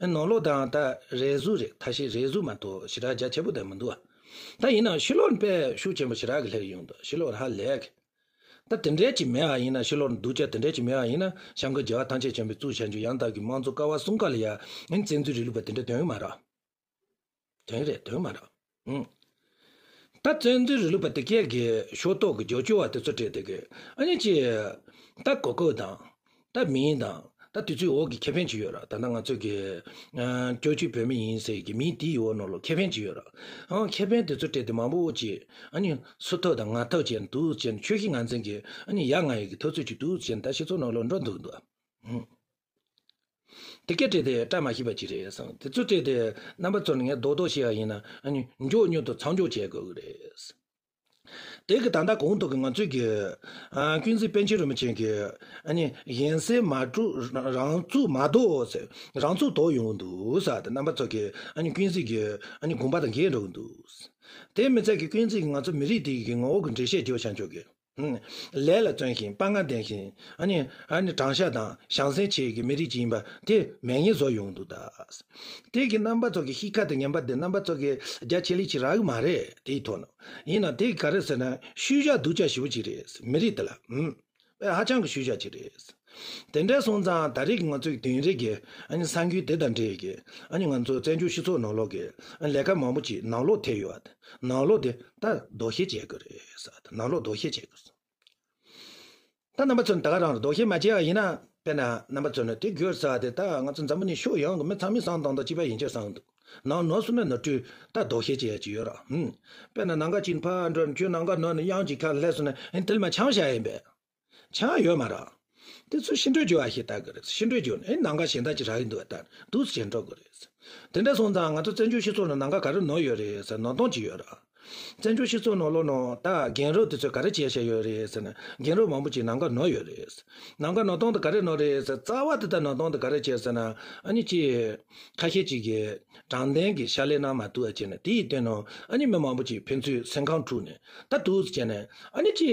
ཨ་ནང་ལོགས་དང་ད་རེ་ཟུང་རེད། ཐ་ཤལ་རེ་ཟུང་མ་གཏོགས་ཞེ་དྲག་རྒྱ་ཆེ་པོ་དེ་མི་འདུག་ཨ། ད་ཡིན་ནའང་ཕྱི་ལོགས་ནས་དཔེ་ཤུགས་ཆེན་པོ་ཞེ་དྲག་གི་ལྷག་གི་ཡོང་འདུག་ཕྱི་ལོགས་ཧ་ལས་གི། ད་དེ་འདྲས་ཅིག་མེད་པ་ཡིན་ན། ཕྱི་ལོགས་ནས་སྡུག་ཅག་དེ་འདྲས་ཅིག་མེད་པ་ཡིན་ན། སྐྱབས་མགོན་རྒྱལ་བ་ཐམས་ཅད་མཁྱེན་པས་གཙོས་བྱང་ཆུབ་ཡང་དག་གི་དམངས་གཙོ་ཀ་བ་གསུམ་ཀ་ལ་ཡ་ཨ་ནི་བཙན་འཛུལ་རིང་ལུགས་པ་དེ་འདྲ་དོན་གི་མ་རེད། དོན་རེད། དོན་མ་རེད། ཨང་། ད་བཙན་འཛུལ་རིང་ལུགས་པ་དེ་གས་ཀྱི་ཕྱོགས་གཏོགས་ཀྱི་རྒྱབ་སྐྱོར་བ་དེ་ཚོ་སྤྲད་དེ་གི་ཨ་ནི་ཅི། ད་གོ་སྐབས་དང་། ད་མིང་དང་། ད་དུས་ཚོད་འོག་གི་ཁེ་ཕན་ཅིག་ཡོད་ར། ད་ལྟ་ང་ཚོ་གི་ཨ་སྐྱོ་ཆུའི་བོད་མི་ཡིན་ཟེར་གི་མིང་དེའི་འོག་ནང་ལོགས་ཁེ་ཕན་ཅིག་ཡོད་ར། ཨང་ཁེ་ཕན་དེ་ཚོ་སྤྲད་དེ་མང་པོ་ཅིག་ཨ་ནི་སུ་ཐོག་དང་ང་ཐོག་ཅན་འདུག་ཅན་ཆོས་ཤིག་ང་འཛིན་གི་ཨ་ནི་ཡ་ང་ཡི་གི་ཐོབ་ཚོད་ཅིག་འདུག་ཅན་ད་སྤྱི་ཚོགས་ནང་ལོགས་འགྲོ་འདུག་འདུག་དེ་སྐད་སྤྲད་དེ་བཀྲ་མ་ཤིས་པ་ཅིག་རེད་བསམ། དེ་ཚོ་སྤྲད་དེ་རྣམ་པ་ཚོ་ནི་ངས་རྡོག་རྡོག་བཤད་ཡ་ཡིན་ན་ཨ་ནི་མགྱོགས་མྱུར་དུ་མཚམས་འཇོག་བྱེད་དགོས་ཀྱི་རེད། དེ་གི་ད་ལྟ་གོང་དུ་གི་ང་ཚོས་ཀྱི་ཨ་ཀུན་གཟིགས་པཎ་ཆེན་རིན་པོ་ཆེ་གི་ཨ་ནི་གཞན་སེལ་མ་གྲུབ་རང་ཚུགས་མ་ལྡོག་ཟེར། རང་ཚུགས་ལྡོག་ཡོང་འདུག་ས་དེ་རྣམ་པ་ཚོ་གི་ཨ་ནི་ཀུན་གཟིགས་ཀྱི་ཨ་ནི་དགོངས་པ་དང་འགལ་འགྲོ་གི་འདུག་དེ་མི་ཚད་ཀྱི་ཀུན་གཟིགས་ཀྱི་ང་ཚོ་མི་རིགས་དེ་གི་ངོ་བོ་གི་འགྲེལ་བཤད་རྒྱོབ་བྱ་ཆོག་གི་ལས་ལ་བརྩོན་ཞིང་དཔའ་ངར་ལྡན་ཞིང་ཨ་ནི་ཨ་ནི་དྲང་བཞག་དང་བྱམས་སེམས་ཆེ་གི་མི་རིགས་ཅིག་ཡིན་པ་དེ་མེད་ངེས་བཟོ་ཡོང་འདུག་ད། དེ་གི་རྣམ་པ་ཚོ་གི་གཤིས་ཀ་དང་ངན་པ་དེ་རྣམ་པ་ཚོ་གི་རྒྱ་ཆེ་ལི་ཅི་རག་གི་མ་རེད། དེའི་ཐོག་ནས་ཡིན་ན་དེ་ག་རེ་ཟེར་ན་ཤུལ་བཞག་སྡུག་ཅག་ཞེ་པོ་ཅིག་རེད། མི་རིགས་དེ་ལ་ཨུམ་ཧ་ཅང་གི་ཤུལ་བཞག་ཅིག་རེད། དེ་འདྲ་སོང་ཙང་ད་རེས་ཀྱི་ང་ཚོའི་དེང་རབས་ཀྱི་ཨ་ནི་གསར་འགྱུར་དེ་དང་འབྲེལ་གྱི་ཨ་ནི་ང་ཚོ་བཙན་བྱོལ་སྤྱི་ཚོགས་ནང་ལོགས་ཀྱི་ལས་ཀ་མང་པོ་ཅིག་ནང་ལོགས་ཐེབས་ཡོད་པ་དེ་ནང་ལོགས་དེ་ད་ལྡོག་ཤེས་བྱེད་དགོས་རེད་ཟེར། ནང་ལོགས་ལྡོག་ཤེས་བྱེད་དགོས། ད་རྣམ་པ་ཚོ་ནི་ད་ག་རང་ལ་ལྡོག་ཤེས་མ་བྱས་པ་ཡིན་ན། དཔེར་ན་རྣམ་པ་ཚོ་ནི་དེ་དགོས་ཟེར་བ་དེ་ད་ང་ཚོ་འཛམ་བུ་གླིང་ཕྱོགས་ཡོངས་ཀྱི་མི་ཚང་མས་བསམ་བཏང་དང་གཅིག་པ་ཡིན་ཕྱིར་བསམ་འདུག་ནང་ནོར་སོང་ན་ནོར་འཁྲུལ་ད་ལྡོག་ཤེས་བྱེད་ཡ་ཅིག་ཡོད་ར། ཧུམ། དཔེར་ན་ནམ་མཁའ་ཅིག་ཕར་འགྲོ་ཁྱོད་ནམ་མཁའ་ནོར་ནས་གཡང་ཅིག་ཁ་སླེབས་སོང་ན་ཨེ་དེ་ལ་མ་ཆང་བཞག་ཡིན་པས། ཆང་ཡོད་མ་ར། དེ་ཚོ་ཤི་འགྲོ་རྒྱུ་བ་ཞིག་ལྟ་གི་རེད། ཤི་འགྲོ་རྒྱུ་ནི་ཨེ་ནམ་མཁའ་གཞན་དག་ཅིག་རག་གི་འདུག་བ་ལྟ་འདུག་སེ་བྱས་འགྲོ་གི་རེད། དེ་འདྲ་སོང་ཙང་ང་ཚོ་བཙན་བྱོལ་སྤྱི་ཚོགས་ནང་ནམ་མཁའ་ག་རེ་ནོར་ཡོད་རེད་ཟེར་ནོར་སྟངས་ཅིག་ཡོད་ར། བཙན་བྱོལ་སྤྱི་ཚོགས་ནང་ལོགས་ནང་ད་རྒན་རབས་དེ་ཚོས་ག་རེ་བྱས་བཞག་ཡོད་རེད་ཟེར་ན་རྒན་རབས་མང་པོ་ཅིག་ནམ་མཁའ་ནོར་ཡོད་རེད། ནམ་མཁའ་ནོར་སྟངས་དེ་ག་རེ་ནོར་རེད་ཟེར་རྩ་བ་དེ་ད་ནོར་སྟངས་དེ་ག་རེ་བྱས་ཟེར་ན་ཨ་ནི་ཅིག་ཁ་ཤས་ཅིག་གིས་དྲང་བདེན་གྱི་ཕྱག་ལས་གནང་མ་ཐུབ་པ་བྱས་ནས་དེ་ཡི་སྟེང་ནང་ཨ་ནི་མི་མང་པོ་ཅིག་ཕན་ཚུན་སེམས་ཁམས་འཁྲུགས་ནས་ད་འདུག་སེ་བྱས་ནས་ཨ་ནི་ཅིག་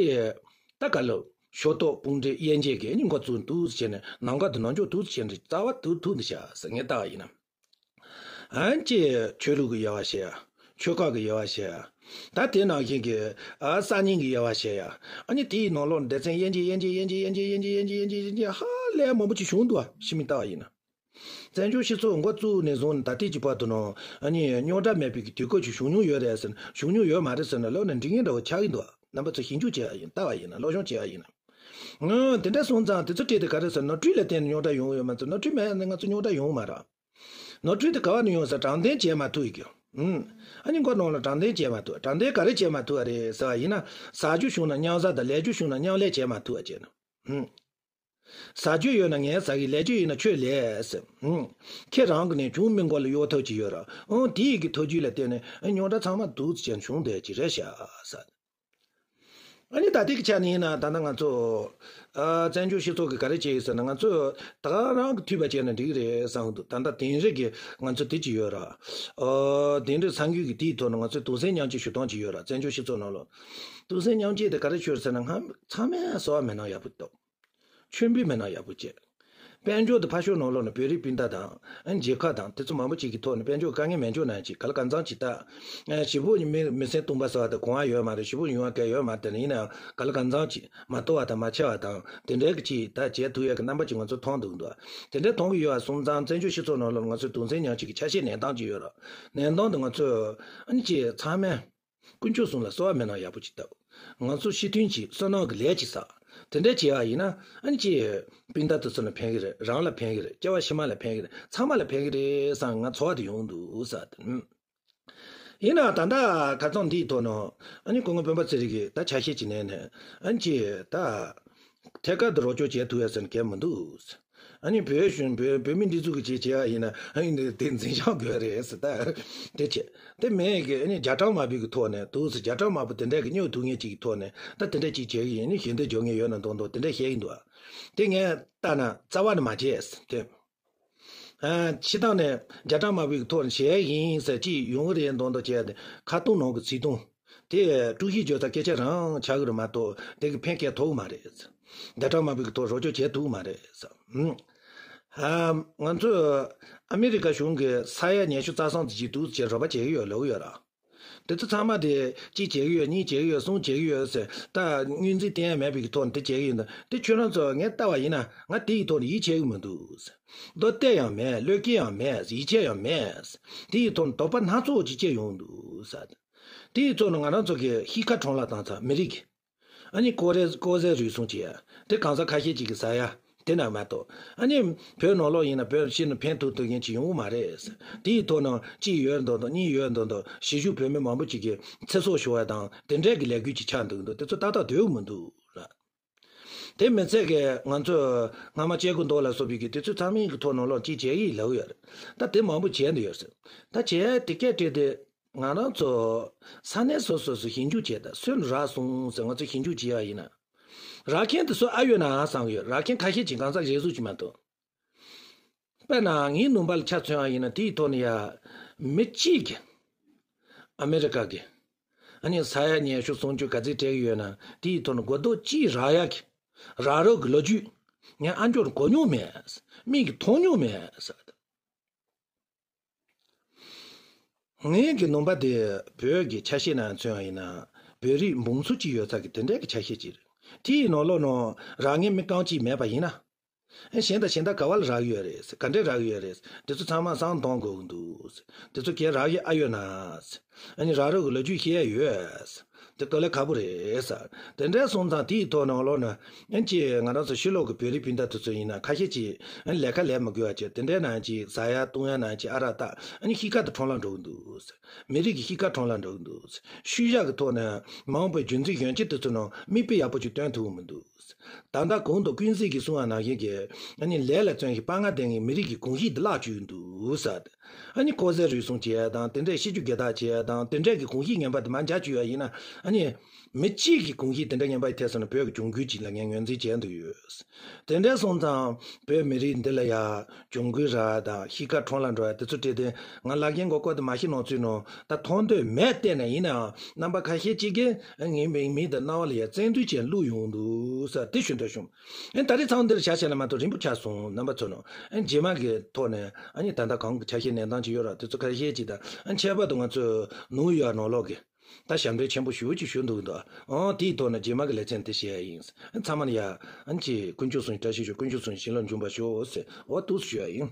ད་ག་ལོ། ཞོ་ཏོག་དཔུང་འབྲེལ་དབྱེ་འབྱེད་ཀྱི་ཨ་ནི་འགོ་བཙུགས་འདུག་སེ་བྱས་ནས་ནམ་མཁའ་དེ་ནང་འཇོག་འདུག་སེ་བྱས་ནས་རྩ་བ་དེ་ཐུག་འདི་བྱ་ཟེར་ངས་ལྟ་བ་ཡིན་ན། ཨ་ནི་ཅིག་ཆོས་ལུགས་ཀྱི་དབྱེ་བ་བྱེད་ཡ། ཆོལ་ཁ་གི་དབྱེ་བ་བྱེད་ཡ། ད་དེ་ནང་བཞིན་གྱི་ཨ་ས་གནས་ཀྱི་དབྱེ་བ་བྱེད་ཡ། ཨ་ནི་དེའི་ནང་ལོགས་སྡེ་ཚན་དབྱེ་འབྱེད་དབྱེ་འབྱེད་དབྱེ་འབྱེད་ཧ་ལས་མང་པོ་ཅིག་བྱུང་འདུག་ཨ་ཕྱི་མིག་ལྟ་བ་ཡིན་ན། བཙན་བྱོལ་སྤྱི་ཚོགས་འགོ་བཙུགས་ནས་བཟུང་ནས་ད་ལྟའི་ཅིག་བར་དུ་ནང་ཨ་ནི་རྙོག་དྲ་མེད་པའི་གི་དུས་སྐབས་ཅིག་བྱུང་མྱོང་ཡོད་རེད་ཟེར་ན་བྱུང་མྱོང་ཡོད་མ་རེད་ཟེར་ན་ལོག་ནས་འགྲིག་ངེས་འདྲ་བོ་ཆགས་ཀྱི་འདུག་ཨ་རྣམ་པ་ཚོ་ཞིབ་འཇུག་བྱེད་ཡ་ཡིན་ལྟ་བ་ཡིན་ན་སློབ་སྦྱོང་བྱེད་ཡ་ཡིན་ན། ཨང་དེ་འདྲ་སོང་ཙང་དེ་ཚོ་སྤྲད་དེ་ག་རེ་ཟེར་ནོར་འཁྲུལ་ལ་བརྟེན་ནས་རྙོག་དྲ་ཡོང་ཡོད་མ་ཚོ་ནོར་འཁྲུལ་མེད་ན་ང་ཚོ་རྙོག་དྲ་ཡོང་མ་རེད། ནོར་འཁྲུལ་དེ་ག་བ་ནས་ཡོང་ཟེར་དྲང་བདེན་བྱེད་མ་ཐུབ་ཡོད་ཀྱི། ཨུམ། ཨ་ནི་མགོ་ནང་ལ་དྲང་བདེན་བྱེད་མ་ཐུབ་དྲང་བདེན་ག་རེ་བྱེད་མ་ཐུབ་པ་རེད་ཟེར་བ་ཡིན་ན་ཟ་རྒྱུ་བྱུང་ན་མཉམ་ཟ་དང་ལས་རྒྱུ་བྱུང་ན་མཉམ་ལས་བྱེད་མ་ཐུབ་པ་བྱས་ན། ཨུམ། ཟ་རྒྱུ་ཡོད་ན་ངས་ཟ་གི་ལས་རྒྱུ་ཡིན་ན་ཁྱོད་ལས་ཟེར། ཨུམ། ཁྱེད་རང་གི་ནས་བྱུང་མི་མགོ་ལ་གཡོ་ཐབས་ཀྱི་ཡོད་ར། ཨང་དེ་ཡི་གི་ཐབས་ཇུས་ལ་བརྟེན་ནས་ཨ་རྙོག་དྲ་ཚང་མ་འདུག་ཅན་བྱུང་བསྡད་ཀྱི་རེད་ཤག་ཟེར། ཨ་ནི་ད་ལྟའི་གི་ཆ་ནས་ཡིན་ན་ད་ལྟ་ང་ཚོ་ཨ་བཙན་བྱོལ་སྤྱི་ཚོགས་ཀྱི་ག་རེ་བྱས་ཡོད་ཟེར་ན་ང་ཚོས་ད་ག་རང་གི་འཐུས་པ་བྱས་ན་འགྲིག་གི་རེད་བསམ་གི་འདུག་ད་ལྟ་དེང་རབས་ཀྱི་ང་ཚོ་དེ་ཅིག་ཡོད་ར། ཨ་དེང་རབས་གསར་འགྱུར་གྱི་དེའི་ཐོག་ནས་ང་ཚོས་གདུང་སེམས་མཉམ་སྐྱེད་ཞུ་སྟངས་ཅིག་ཡོད་ར། བཙན་བྱོལ་སྤྱི་ཚོགས་ནང་ལ་གདུང་སེམས་མཉམ་སྐྱེད་དེ་ག་རེ་ཤོད་ཟེར་ན་ང་ཚང་མས་གསོལ་བ་སྨོན་ལམ་ཡག་པོ་འདུག་མཆོད་འབུལ་མེད་ན་ཡག་པོ་བྱས། དཔལ་འབྱོར་དུ་ཕར་ཕྱོགས་ནང་ལོགས་ནས་བོད་རིགས་སྤུན་ཟླ་དང་ཨ་མཇལ་ཁ་དང་དེ་ཚོ་མང་པོ་ཅིག་གི་ཐོག་ནས་དཔལ་འབྱོར་དཀའ་ངལ་མེད་འཇོག་ནང་ཅིག་ག་ལ་གང་འཚམ་ཅིག་ད། ཞེ་པོ་མི་མི་སེམས་སྟོང་པ་ཟེར་བ་དང་གོང་བ་ཡོད་མ་རེད། ཞེ་པོ་ཡོང་བ་གལ་ཡོད་མ་རེད། དེ་ནས་ཡིན་ནའང་ག་ལ་གང་འཚམ་ཅིག་མ་ལྟོགས་པ་དང་མ་འཆི་བ་དང་དེ་འདྲའི་གི་ཅིག་ད་བྱེད་ཐུབ་ཡས་ཀྱི་རྣམ་པ་ཅིག་ང་ཚོ་མཐོང་འདུག་འདུག་དེ་འདྲའི་མཐོང་གི་ཡོད་པ་སོང་ཙང་བཙན་བྱོལ་སྤྱི་ཚོགས་ནང་ལོགས་ང་ཚོའི་གདུང་སེམས་མཉམ་སྐྱེད་ཀྱི་ཆ་ཤས་གནས་སྟངས་ཅིག་ཡོད་རེད། གནས་སྟངས་དེ་ང་ཚོས་ཨ་ནི་ཅིག་ཚང་མས། དཀོན་མཆོག་གསུམ་ལ་གསོལ་བ་སྨོན་ལམ་ཡག་པོ་ཅིག་བཏབ། ང་ཚོ་ཕྱི་ཐོན་གྱི་བསོད་ནམས་ཀྱི་ལས་ཅིག་བསགས། དེ་འདྲ་བྱས་པ་ཡིན་ན་ཨ་ནི་ཅིག་སྤུན་ཟླ་དེ་ཚོ་ལ་ཕན་གི་རེད། རང་ལ་ཕན་གི་རེད། སྐྱེ་བ་ཕྱི་མ་ལ་ཕན་གི་རེད། ཚང་མ་ལ་ཕན་གི་རེད་བསམ་ང་ཚོར་བ་དེ་ཡོང་འདུག་ཟེར་དེ། ཡིན་ནའང་ད་ལྟ་ཁ་སང་འདིའི་ཐོག་ནང་ཨ་ནི་སྐུ་ངོ་སྤེན་པ་ཚེ་རིང་གིས་ད་ཆ་ཤས་ཅིག་ནས་ནས་ཨ་ནི་ཅིག་ད། ཐད་ཀར་དུ་རོགས་སྐྱོར་བྱེད་ཐུབ་ཡ་ཟེར་ན་གལ་མི་འདུག་ཨ་ནི་བོད་གཞུང་བོད་བོད་མི་འདི་ཚོ་གི་བྱེད་བྱེད་ཡ་ཡིན་ན་ཨ་ནི་དེ་འཛིན་སྐྱོང་དགོས་རེད་ཟེར་ད། དེ་བྱེད། དེ་མིན་གི་ཨ་ནི་རྒྱ་གྲམ་དམར་པོའི་གི་ཐོག་ནས་འདུག་ཟེར། རྒྱ་གྲམ་དམར་པོ་དེ་འདྲ་གི་སྨྱོ་ཐུབ་མཁན་ཅིག་གི་ཐོག་ནས་ད་དེ་འདྲ་ཅིག་བྱེད་གི་ཡིན་ནི་ཞལ་འདེབས་རྒྱག་མཁན་ཡོད་ན་མདོག་མདོག་དེ་འདྲ་བཤད་ཀྱི་འདུག་དེ་ངས་ལྟ་ན་རྩ་བ་ནས་མ་བྱེད་ཟེར་དེ། ཨ་སྤྱིར་བཏང་ནས་རྒྱ་གྲམ་དམར་པོའི་གི་ཐོག་ནས་བྱེད་ཡ་ཡིན་ཟེར་ཅིག་ཡོང་གི་རེད་མདོག་མདོག་བྱས་ཏེ་ཁ་བརྡུང་ནང་གི་ཚིག་བརྡུང་། དེ་དཀྲུག་ཤིང་བརྗོད་ས་སྐད་ཆ་རང་ཆགས་ཀྱི་རེད་མ་གཏོགས་དེ་གི་ཕན་སྐྱེལ་ཐུབ་ཀྱི་མ་རེད། རྒྱ་གྲམ་དམར་པོའི་གི་ཐོག་རོགས་སྐྱོར་བྱེད་ཐུབ་ཀྱི་མ་རེད། ཨ་ང་ཚོས་ཨ་མི་རི་ཀ་གཞུང་གི་ས་ཡ་ཉི་ཤུ་རྩ་གསུམ་དེ་ཅིག་འདུག་ཅེས་རོགས་པ་བྱེད་ཀྱི་ཡོད་ལབ་ཀྱི་ཡོད་ར། དེ་ཚོ་ཚང་མ་དེ་གཅིག་བྱེད་ཀྱི་ཡོད། གཉིས་བྱེད་ཀྱི་ཡོད། གསུམ་བྱེད་ཀྱི་ཡོད་ཟེར་ད་ངོས་འཛིན་གཏན་ཡ་མེད་པའི་གི་ཐོག་ནས་དེ་བྱེད་ཀྱི་ཡོད་འདུག་དེ་ཁྱོད་རང་ཚོ་ངས་ལྟ་བ་ཡིན་ན་ང་དེ་ཡི་ཐོག་ནས་ཡིད་ཆེས་ཀྱི་མི་འདུག་མདོ་སྡེ་ཡང་མེད། བློ་སྐྱེད་ཡང་མེད། ཡིད་ཆེས་ཡང་མེད། དེ་ཡི་ཐོག་ནས་དོགས་པ་སྣ་ཚོགས་ཅིག་སྐྱེ་ཡོང་འདུག་ཟེར། དེ་ཡི་ཐོག་ནས་ང་རང་ཚོ་གི་གཤིས་ཀ་གྲོང་ལ་བཏང་ཚར། མི་རིགས་ཀྱི་ཨ་ནི་ལྐོག་རས་ལྐོག་ཟས་རུལ་སུངས་བྱེད་ཡ། དེ་གང་ཟག་ཁ་ཤས་ཅིག་གིས་ཟ་ཡ། དེ་ན་མ་གཏོགས། ཨ་ནི་བོད་ནང་ལོགས་ཡིན་ན་བོད་ཕྱི་ནས་ཕན་ཐོགས་ཐུབ་མཁན་ཅིག་ཡོང་གི་མ་རེད། དེའི་ཐོག་ནས་གཅིག་ཡོད་མདོག་མདོག་གཉིས་ཡོད་མདོག་མདོག་གཞིས་བཞུགས་བོད་མི་མང་པོ་ཅིག་གིས་ཚེ་སྲོག་ཤོར་བ་དང་དེ་འདྲའི་གི་ལས་འགུལ་ཅིག་ཆགས་འདུག་འདུག་དེ་ཚོ་ཏག་ཏག་འདོད་མི་འདུག་ལ། དེ་མི་ཚད་ཀྱི་ང་ཚོས་སྔ་མ་བཅད་དགོས་མདོག་ལ་སོགས་པའི་གི་དེ་ཚོ་ཚང་མའི་གི་ཐོག་ནང་ལོགས་གཅིག་བྱས་ཡིན་ལབ་ཡོད་རེད། ད་དེ་མང་པོ་བྱས་འདུག་ཡོད་ཟེར། ད་བྱས་དེ་སྐད་བྲིས་ཏེ། ང་རང་ཚོ་ས་གནས་སོ་སོ་སོ་ཞིབ་འཇུག་བྱས་ད་སུ་རག་སོང་ཟེར་ང་ཚོ་ཞིབ་འཇུག་བྱས་ཡ་ཡིན་ན། རག་མཁན་དེ་ཚོ་ཨ་ཡོད་ན་བསམ་གི་ཡོད། རག་མཁན་ཁ་ཤས་ཀྱིས་གང་ཟག་རེ་ཟུང་ཅིག་མ་གཏོགས། དཔེར་ན་ངའི་ནུས་པ་ལ་ཆ་མཚོན་ཡ་ཡིན་ན་དེའི་ཐོག་ནས་ཡ། མི་གཅིག་གིས་ཨ་མེ་རི་ཀ་གི་ཨ་ནི་ས་ཡ་ཉི་ཤུ་སུམ་ཅུ་ག་ཚོད་སྤྲད་ཀྱི་ཡོད་ན་དེའི་ཐོག་ནས་གོ་རྟོགས་གཅིག་རག་ཡ་གི་རག་རོགས་ཀྱི་ལོ་རྒྱུས་ངས་ཨ་མཆོག་གོ་མྱོང་མེད། མིག་གིས་མཐོང་མྱོང་མེད་ཟེར། ངའི་གི་ནུས་པ་དེ་བོད་ཀྱི་ཆ་ཤས་ནང་མཚོན་པ་ཡིན་ན་བོད་རིགས་འབུམ་ཚོ་གཅིག་ཡོད་ས་གི་དེ་འདྲའི་གི་ཆ་ཤས་ཅིག་རེད། དེའི་ནང་ལོགས་ནང་རག་མཁན་མི་རྐང་གཅིག་མེད་པ་ཡིན་ན། ཨེ་གཞན་དང་གཞན་དག་ག་བ་ལ་རག་ཡོད་རེད། ག་འདྲས་རག་ཡོད་རེད། དེ་ཚོ་ཚང་མ་བསམ་བློ་གཏོང་དགོས་ཀྱི་འདུག་དེ་ཚོ་གས་རག་ཡོད་ཨ་ཡོད་ན། ཨ་ནི་རག་རོགས་ཀྱི་ལོ་རྒྱུས་ཤེས་ཡ་ཡོད། དེ་དཀའ་ལས་ཁག་པོ་རེད་ཟེར། དེ་འདྲའི་སོང་ཙང་དེའི་ཐོག་ནང་ལོགས་ན། ཨ་ནི་ཅིག་ང་རང་ཚོ་ཕྱི་ལོགས་ཀྱི་བོད་རིགས་སྤུན་ཟླ་དེ་ཚོ་ཡིན་ན་ཁ་ཤས་ཅིག་ཨ་ནི་ལས་ཀ་ལས་མི་དགོས་པ་ཅིག་དེ་འདྲའི་ནང་ཅིག་ཟ་ཡ་བཏུང་ཡ་ནང་ཅིག་ཨ་རག་ད་ཨ་ནི་གཤིས་ཀ་དེ་ཁྲོམ་ལ་འགྲོ་གི་འདུག་མི་རིགས་ཀྱི་གཤིས་ཀ་ཁྲོམ་ལ་འགྲོ་གི་འདུག་ཤུལ་བཞག་གི་ཐོག་ནས་མ་འོངས་པའི་རྒྱུན་འཛིན་གཞོན་སྐྱེས་དེ་ཚོ་ནང་མིག་དཔེ་ཡག་པོ་ཅིག་སྟོན་ཐུབ་ཀྱི་མི་འདུག་ད་ལྟ་གོང་དུ་ཀུན་གཟིགས་ཀྱིས་གསུངས་པ་ནང་བཞིན་གྱི་ཨ་ནི་ལས་ལ་བརྩོན་ཞིང་དཔའ་ངར་ལྡན་པའི་མི་རིགས་ཀྱི་གོམས་གཤིས་འདི་བརླག་བཅུག་འདུག་ཟེར། ཨ་ནི་ལྐོག་ཟ་རུལ་སུངས་བྱེད་ཡ་དང་དེ་འདྲའི་ཤེས་རྒྱུ་དགེ་རྟགས་བྱེད་ཡ་དང་དེ་འདྲའི་གི་གོམས་གཤིས་ངན་པ་དེ་མར་འཇགས་བཅུག་ཡ་ཡིན་ན། ཨ་ནི་མི་གཅིག་གི་གོམས་གཤིས་དེ་འདྲ་ངན་པ་ཡི་ཐད་སོང་ན་བོད་ཀྱི་གྱོང་གུད་ཅིག་ལ་ངས་ངོས་འཛིན་བྱས་འདུག་ཡོད། དེ་འདྲ་སོང་ཙང་བོད་མི་རིགས་འདི་ལ་ཡ་གྱོང་གུད་རག་ཡ་དང་གཤིས་ཀ་ཁྲོམ་ལ་འགྲོ་ཡ་དེ་ཚོ་བྲིས་ཏེ་ང་ལབ་མཁན་མགོ་སྐོར་དེ་མ་ཤི་ནང་ཚུད་ནང་ད་མཐོང་འདོད་མེད་བལྟས་ནས་ཡིན་ནའང་རྣམ་པ་ཁ་ཤས་ཅིག་གིས་ངའི་མིག་མིག་དང་རྣ་བ་ལ་ཡ་བཙན་འཛུལ་བྱས་བླུགས་ཡོང་འདུག་ཟེར་དེ་ཞུ་འདོད་བྱུང་། ཨེ་ད་རེས་ཚང་འདིར་བྱ་བྱས་ན་མ་གཏོགས་རིང་པོ་ཆགས་སོང་རྣམ་པ་ཚོ་ནང་། ཨེ་རྗེས་མ་གི་ཐོག་ནས་ཨ་ནི་ད་ལྟ་གང་གི་ཆ་ཤས་གནས་སྟངས་ཅིག་ཡོད་ར་དེ་ཚོ་ཁ་ཤས་ཅིག་དང་ཨ་ཁྱད་པར་དུ་ང་ཚོས་ནུབ་ཡོད་ནང་ལོགས་ཀྱི་ད་ཞབས་འདྲེན་ཆེན་པོ་ཞེ་པོ་ཅིག་ཞུ་འདུག་འདུག་ཨོ་དེའི་ཐོག་ནས་རྗེས་མ་གི་ལེ་ཚན་དེ་བཤད་ཡ་ཡིན། ཨེ་ཚང་མ་ལ་ཡ་ཨ་ནི་ཅིག་དཀོན་མཆོག་གསུམ་བཀྲ་ཤིས་ཤོག་དཀོན་མཆོག་གསུམ་བྱིན་རླབས་འབྱུང་བར་ཤོག་ཟེར་འོ་འདུག་ཞུ་ཡ་ཡིན།